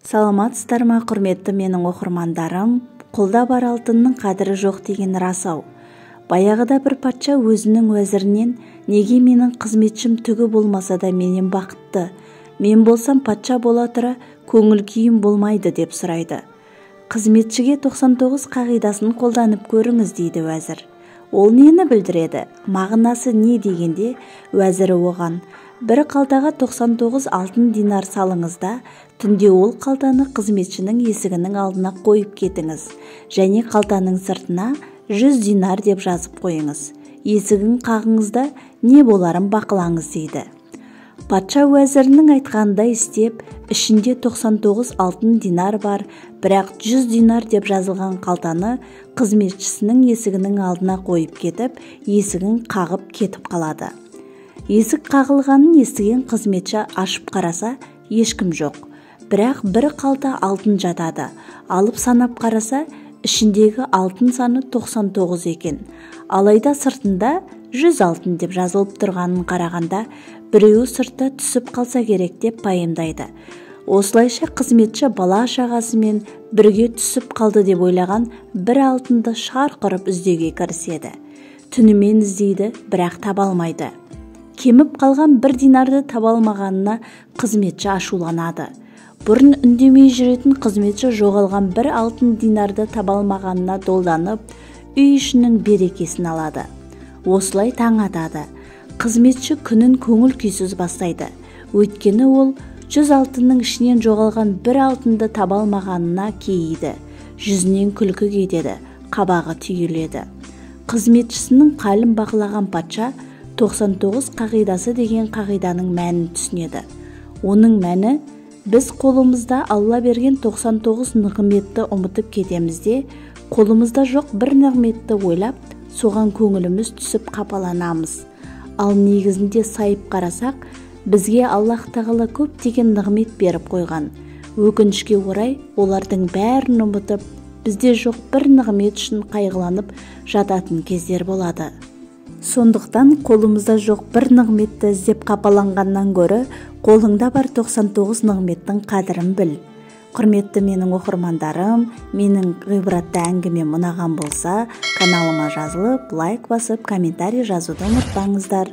Саламатсыздар ма, құрметті менің оқырмандарым? Қолда бар алтынның қадірі жоқ деген рас-ау. Баяғыда бір патша өзінің уәзірінен: неге менің қызметшім түгі болмаса да менен бақытты, мен болсам патша бола тұра көңіл күйім болмайды деп сұрайды. Қызметшіге 99 қағидасын қолданып көріңіз дейді уәзір. Ол нені білдіреді, мағынасы не дегенде, уәзірі оған: бір қалтаға 99 алтын динар салыңыз да, түнде ол қалтаны қызметшінің есігінің алдына қойып кетіңіз және қалтаның сыртына 100 динар деп жазып қойыңыз. Есігін қағыңыз да, не боларын бақылаңыз дейді. Патша уәзірінің айтқанындай істеп, ішінде 99 алтын динар бар, бірақ 100 динар деп жазылған қалтаны қызметшісінің есігінің алдына қойып кетіп, есігін қағып кетіп қалады. Есік қағылғанын естіген қызметші ашып қараса, ешкім жоқ. Бірақ бір қалта алтын жатады. Алып санап қараса, ішіндегі алтын саны 99 екен. Алайда сыртында 100 алтын деп жазылып тұрғанын қарағанда, біреуі сыртта түсіп қалса керек деп пайымдайды. Осылайша қызметші бала шағасымен бірге түсіп қалды деп ойлаған бір алтынды шарқ ұрып іздеуге кіріседі. Түнімен іздейді, бірақ таба алмайды. Кеміп қалған бір динарды таба алмағанына қызметші ашуланады. Бұрын үндемей жүретін қызметші жоғалған бір алтын динарды таба алмағанына долданып, үй ішінің берекесін алады. Осылай таң атады. Қызметші күнін көңіл күйсіз бастайды. Өйткені ол 100 алтынның ішінен жоғалған бір алтынды таба алмағанына кейиді. Жүзінен күлкі кетеді, қабағы түйіледі. Қызметшісінің қалін бақылаған патша 99 қағидасы деген қағиданың мәнін түсінеді. Оның мәні: біз қолымызда Алла берген 99 нығметті ұмытып кетеміз де, қолымызда жоқ бір нығметті ойлап, соған көңіліміз түсіп қапаланамыз. Ал негізінде сайып қарасақ, бізге Аллах тағала көптеген нығмет беріп қойған. Өкінішке орай, олардың бәрін ұмытып, бізде жоқ бір нығмет үшін қайғыланып жататын кездер болады. Сондықтан қолымызда жоқ бір нығметті іздеп қапаланғаннан гөрі, қолыңда бар 99 нығметтің қадірін біл. Құрметті менің оқырмандарым, менің ғибратты әңгімем ұнаған болса, каналыма жазылып, лайк басып, комментарий жазуды ұмытпаңыздар.